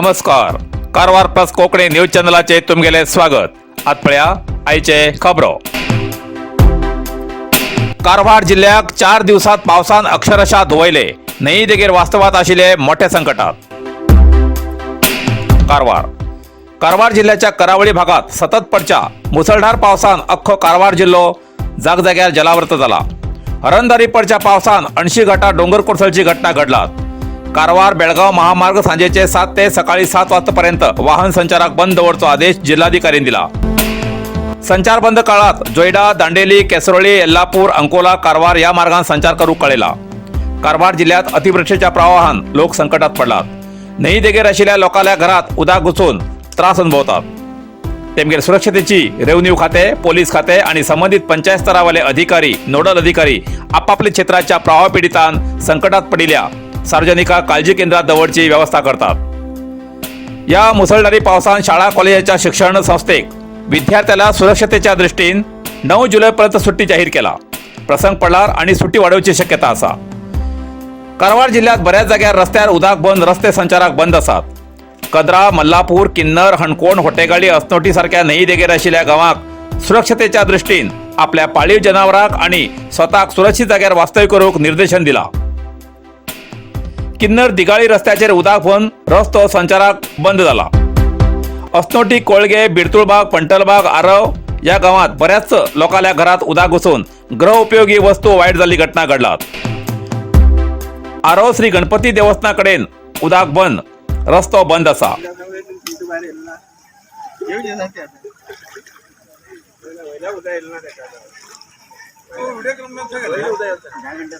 नमस्कार, Karwar plus Konkani news चॅनलाचे तुमगेले स्वागत. आत पळया आयचे खबरो. कारवार जिल्ह्याक 4 दिवसात पावसान अक्षरशः धुवयले. न्हंयी देगेर वास्तवात आशिल्ले मोठ्या संकटात. कारवार. कारवार जिल्ह्याच्या करावळी भागात सतत पडच्या मुसळधार पावसान अख्खो कारवार जिल्हो जागजाग्यार जलावृत जाला. हरंदारी पडच्या पावसान अणशी घाटात डोंगर कोसळची घटना घडलात. कारवार बेळगाव महामार्ग सांजेचे 7 ते सकाळी 7 वाजतापर्यंत वाहन संचाराक बंद दवरचो आदेश जिल्हाधिकाऱ्यांनी दिला. संचारबंद काळात जोयडा, दांडेली, केसरोळी, येल्लापूर, अंकोला, कारवार या मार्गात संचार करूक कळेला. कारवार जिल्ह्यात अतिवृष्टीच्या प्रवाहान लोक संकटात पडलात. न्हंयी देगेर आशिल्ल्या लोकांल्या घरात उदक घुसून त्रास अनुभवतात. तेमगेर सुरक्षतेची रेव्हन्यू खाते, पोलीस खाते आणि संबंधित पंचायत स्तरावले अधिकारी, नोडल अधिकारी आपापल्या क्षेत्राच्या प्रवाह पिडितान संकटात पडिल्या सार्वजनिकांक काळजी केंद्रात दवरची व्यवस्था करतात. या मुसळधारी पावसान शाळा, कॉलेजाच्या शिक्षण संस्थेक विद्यार्थ्याला सुरक्षतेच्या दृष्टीन 9 जुलैपर्यंत सुट्टी जाहीर केला. प्रसंग पडल्यार आणि सुट्टी वाढवची शक्यता आसा. कारवार जिल्ह्यात बऱ्याच जाग्यार रस्त्यार उदक बंद, रस्ते संचाराक बंद आसात. कद्रा, मल्लापूर, किन्नर, हणकोण, होटेगाडी, असनोटी सारख्या न्हंयी देगेर आशिल्ल्या गांवांक सुरक्षतेच्या दृष्टीन आपल्या पाळीव जनावरांक आणि स्वताक सुरक्षीत जाग्यार वास्तव्य करूंक निर्देशन दिला. किन्नर दिगाळी रस्त्याचेर उदक भरून रस्तो संचाराक बंद जाला. असनोटी, कोळगे, बिरतुळबाग, पंटलबाग, आरव या गावात बऱ्याच लोकांल्या घरात उदक घुसून गृह उपयोगी वस्तू वायट जाल्ली घटना घडलात. आरव श्री गणपती देवस्थाना कडेन उदक बंद, रस्तो बंद आसा. बाहेर येईल ना, येऊ ना ते आता. वयल्या उद्या येईल ना त्याच्या. व्हिडिओ करून. उद्या येईल.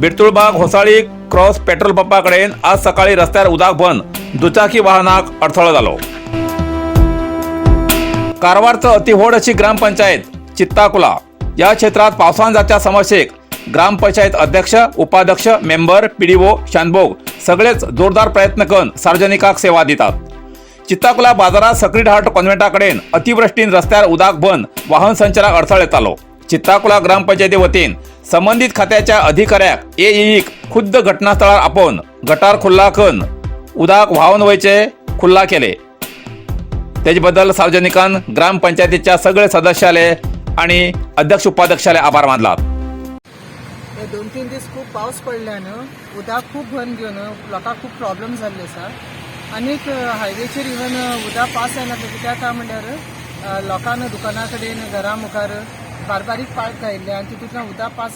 बिरतुळबाग होसाळी क्रॉस पेट्रोल पंपा कडेन आज सकाळी रस्त्यार उदक बंद, दुचाकी वाहनाक अडथळो जालो. कारवारचं अतिव्हड अशी ग्रामपंचायत चित्ताकुला या क्षेत्रात पावसान जाच्या समस्येक ग्रामपंचायत अध्यक्ष, उपाध्यक्ष, मेंबर, पीडीओ, शानभोग सगळेच जोरदार प्रयत्न करून सार्वजनिकाक सेवा दितात. चित्ताकुला बाजारात सक्रीड हार्ट कॉन्व्हेंटा कडेन अतिवृष्टीन रस्त्यार उदक बंद, वाहन संचाराक अडथळ येतालो. चित्ताकुला ग्रामपंचायती वतीन संबंधित खात्याच्या अधिकाऱ्याक एईक खुद्द घटनास्थळार आपोवन गटार खुल्ला करून उदक व्हांवन वयचे खुल्ला केले. त्याचे बद्दल सार्वजनिकान ग्रामपंचायतीच्या सगळे सदस्याले आणि अध्यक्ष, उपाध्यक्षाले आभार मानलात. हे 2-3 दीस खूब पावस पडल्यान उदक खूब भरून घेवन लोकांक खूब प्रॉब्लम जाल्ले आसा. आनीक हायवेचेर इवन उदक पास जायना. कित्याक काय म्हणल्यार लोकांना दुकाना कडेन, घरा मुखार बारीक बारीक पायप घायिल्ले आनी तितूंतल्यान उदक पास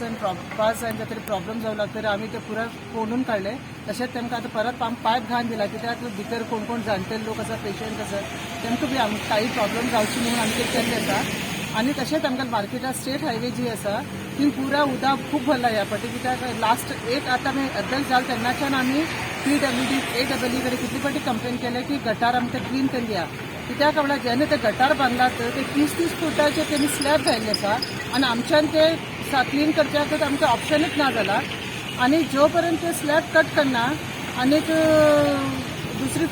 जायन तरी प्रॉब्लम जावं लागतरी आमी ते पुराय कोंडून काडले. तशेंच तांकां आतां परत आमी पायप घालून दिला, कित्याक भितर कोण कोण जाणटे लोक आसा, पेशंट आसा, तांकां बी आमकां काही प्रॉब्लम जावची म्हणून आमी ते केल्लें आसा. आनी तशेंच आमकां मार्केटात स्टेट हायवे जी आसा ती पुरा उदक खूब भरला ह्या फावटी. कित्याक लास्ट एक आतां आमी अध्यक्ष जाले तेन्नाच्यान आमी पीडब्ल्यूडी, एडब्ल्यू कडेन कितली फावटी कंप्लेन केले की गटार आमकां क्लीन करून दिया. कित्याक म्हणल्यार जेन्ना ते गटार बांदला ते 30-30 फुटाचे तेणी स्लॅब घायिल्ले आसा आनी आमच्यान ते क्लीन करच्याक आमकां ऑप्शनूच ना जाला. आनी जो पर्यंत ते स्लॅब कट करना आनीक दुसरी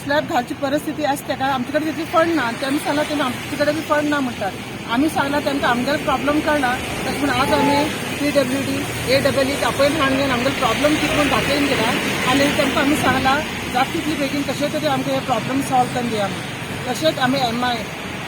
स्लॅब घालची परिस्थिती आसता ताका आमचे कडेन तितली फंड ना. आनी तेमी सांगला, तेमी आमचे कडेन बी फंड ना म्हणटात. आमी सांगला तांकां, आमगेलो प्रॉब्लम कळना. तशें म्हूण आज आमी पीडब्ल्यूडी, एडब्ल्यू आपयन हाडून घेवन आमगेलो प्रॉब्लम कितें म्हूण दाखयन गेला. आनी तांकां आमी सांगला, जाता तितली बेगीन कशें तरी आमकां हे प्रॉब्लम सॉल्व करून दिया म्हूण. तशेंच आमी एमआय,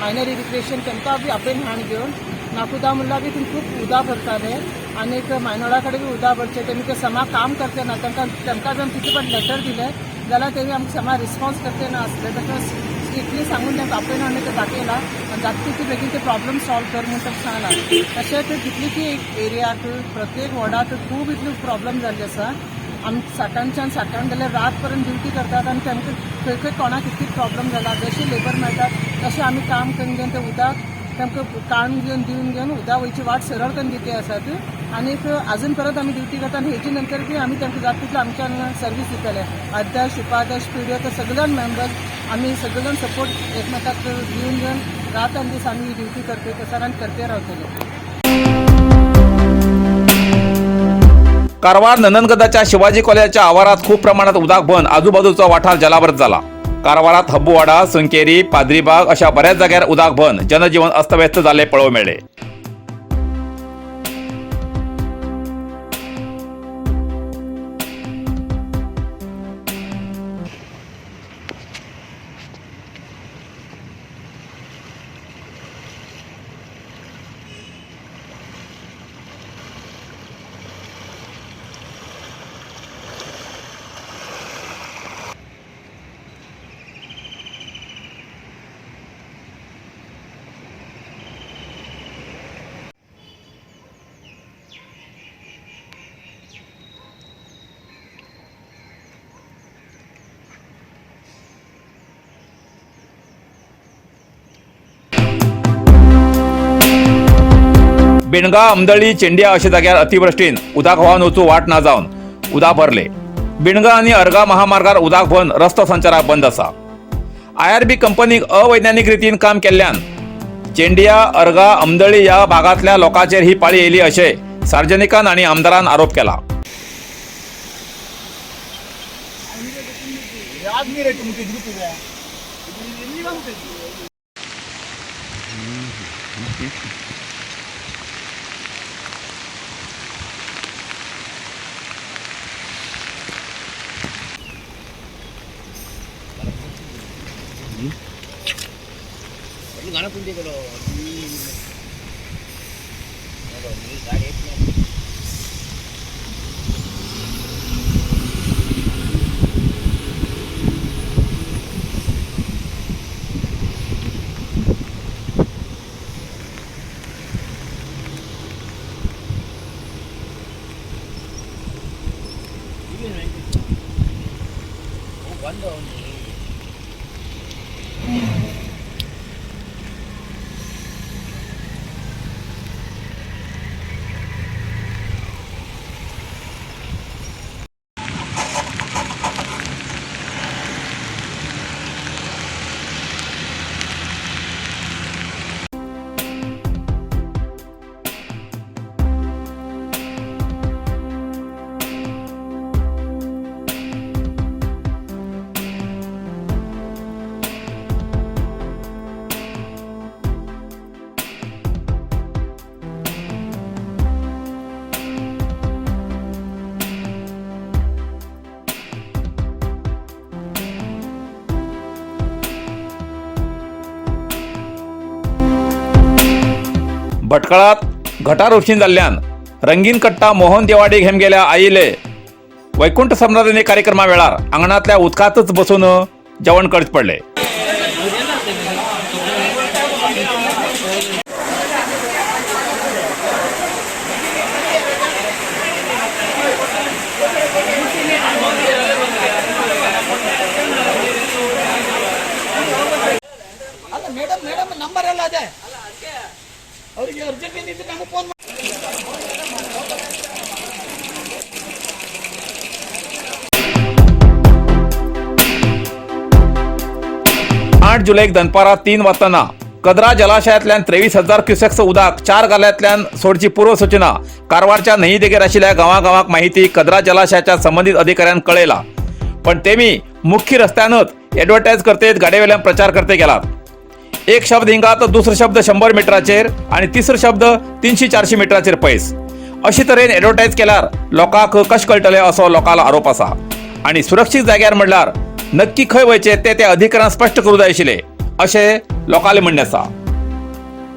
मायनर इरिगेशन तांकां बी आपयन हाडून घेवन नाकुदा म्हणल्यार बी थंय खूब उदक भरताले आनीक मायनोळा कडेन बी उदक भरचें. तेमी ते समा काम करते ना. तांकां तांकां बी आमी कितले फावट लेटर दिले जाल्यार तेमी आमकां समा रिस्पॉन्स करते ना आसले. तशेंच स्ट्रिक्टली सांगून तांकां आपयन हाडून ते दाखयला आनी जाता तितले बेगीन ते प्रॉब्लम सॉल्व कर म्हूण तांकां सांगला. तशेंच कितली ती एक एरियाक, प्रत्येक वॉर्डाक खूब इतली प्रॉब्लम जाल्ली आसा. आमी सकाळच्यान सकाळ जाल्यार रात पर्यंत ड्युटी करतात आनी तांकां खंय खंय कोणाक कितली प्रॉब्लम जाला. जशी लेबर मेळटा तशें आमी काम करून घेवन ते उदक तांकां काडून घेवन दिवन घेवन उदक वयची वाट सरळ करून दिती आसात. आनीक अजून परत आमी ड्युटी करता आनी हेजी नंतर बी आमी तांकां जाता तितलो आमच्यान सर्वीस दितले. अध्यक्ष, उपाध्यक्ष, पिडिओ ते सगळे जाण मेंबर्स आमी सगळे जाण सपोर्ट एकमेकाक दिवन दिवन रात आनी दीस आमी ड्युटी करते तसं आनी करते रावतले. कारवार नंदनगदाच्या शिवाजी कॉलेजाच्या आवारात खूप प्रमाणात उदक भरून आजूबाजूचा वाठार जलावृत झाला. कारवारात हब्बूवाडा, सुंकेरी, पादरीबाग अशा बऱ्याच जाग्यार उदक भरून जनजीवन अस्तव्यस्त जाल्ले पळोवंक मेळ्ळे. बेणगा, अमदळी, चेंडिया अशा जाग्यार अतिवृष्टीन उदक व्हांवन वचूं वाट ना जावन उदक भरले. बिणगा आनी अर्गा महामार्गार उदक भरून रस्तो संचाराक बंद आसा. आयआरबी कंपनीक अवैज्ञानिक रितीन काम केल्ल्यान चेंडिया, अर्गा, अमदळी ह्या भागांतल्या लोकांचेर ही पाळी येयली अशें सार्वजनिकान आनी आमदारान आरोप केला. भटकळात गटार उपशीन जाल्ल्यान रंगीन कट्टा मोहन देवाडी घेवन गेल्या आयिल्ले वैकुंठ सम्राटने कार्यक्रमा वेळार आंगणांतल्या उदकांतच बसून जेवण करचें पडलें. ಅಲ್ಲ ಮೇಡಮ್, ಮೇಡಮ್ ನಂಬರ್ ಎಲ್ಲ ಅದೇ. ಅವರಿಗೆ ಅರ್ಜೆಂಟ್ ಏನಿದ್ರೆ ನಮಗೆ ಫೋನ್. आठ जुलैक दनपारां 3 वाजताना कदरा जलाशयांतल्यान 23,000 क्युसेक्स उदक 4 गाल्यांतल्यान सोडची पूर्वसूचना कारवारच्या न्हंयी देगेर आशिल्ल्या गांवागांवाक माहिती कदरा जलाशयाच्या संबंदीत अधिकाऱ्यान कळयला. पण तेमी मुख्य रस्त्यानच एडवर्टायज करतेत गाडयेवेल्यान प्रचार करते गेलात. एक शब्द हिंगा तर दुसरो शब्द 100 मिटराचेर आनी तिसरो शब्द 300-400 मिटराचेर पयस अशे तरेन एडवर्टायज केल्यार लोकांक कशें कळटलें असो लोकांलो आरोप आसा. आनी सुरक्षीत जाग्यार म्हणल्यार नक्की खंय वयचें तें त्या अधिकाऱ्यान स्पश्ट करूं जाय आशिल्लें अशें लोकांलें म्हणणें आसा.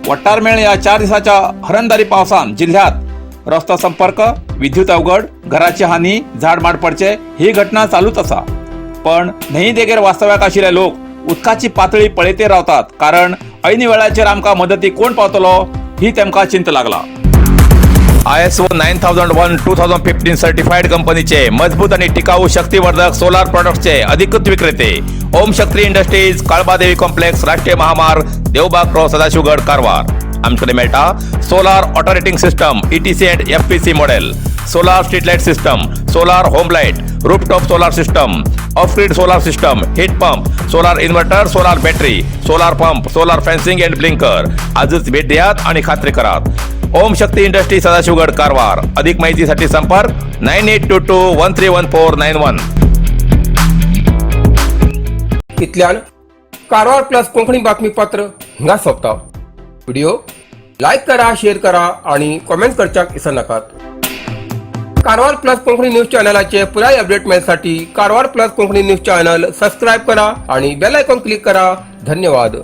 वट्टारमेळ ह्या 4 दिसांच्या हरंदारी पावसान जिल्ह्यात रस्तो संपर्क, विद्युत अवघड, घराची हानी, झाड माड पडचे ही घटना चालूच आसा. पण न्हंयी देगेर वास्तव्याक आशिल्ले लोक उदकाची पातळी पळयते रावतात, कारण ऐन वेळाचेर आमकां मदती कोण पावतलो ही तेमकां चिंता लागला. ISO 9001:2015 certified कंपनीचे मजबूत आणि टिकाऊ शक्तिवर्धक सोलार प्रॉडक्ट्सचे अधिकृत विक्रेते ओम शक्ती इंडस्ट्रीज, काळबादेवी कॉम्प्लेक्स, राष्ट्रीय महामार्ग, देवबाग क्रॉस, सदाशिवगड, कारवार. आमचे कडेन मेळटा solar alternating system, ETC and FPC model, solar street light system, solar home light, rooftop solar system, off grid solar system, heat pump, solar inverter, solar battery, solar pump, solar fencing and blinker. आजच भेट द्यात आणि खात्री करात. ओम शक्ती industry, Sadashivgad, Karwar. अधिक माहितीसाठी संपर्क 9822131491. इतल्यान कारवार प्लस कोंकणी बातमीपत्र हिंगा सोंपता. व्हिडिओ लायक करा, शेअर करा आणि कॉमेंट करच्याक विसरनाकात. कारवार प्लस कोंकणी न्यूज चॅनलाचे पुराय अपडेट मेळसाठी Karwar plus Konkani news channel subscribe करा आणि बेल आयकॉन क्लिक करा. धन्यवाद.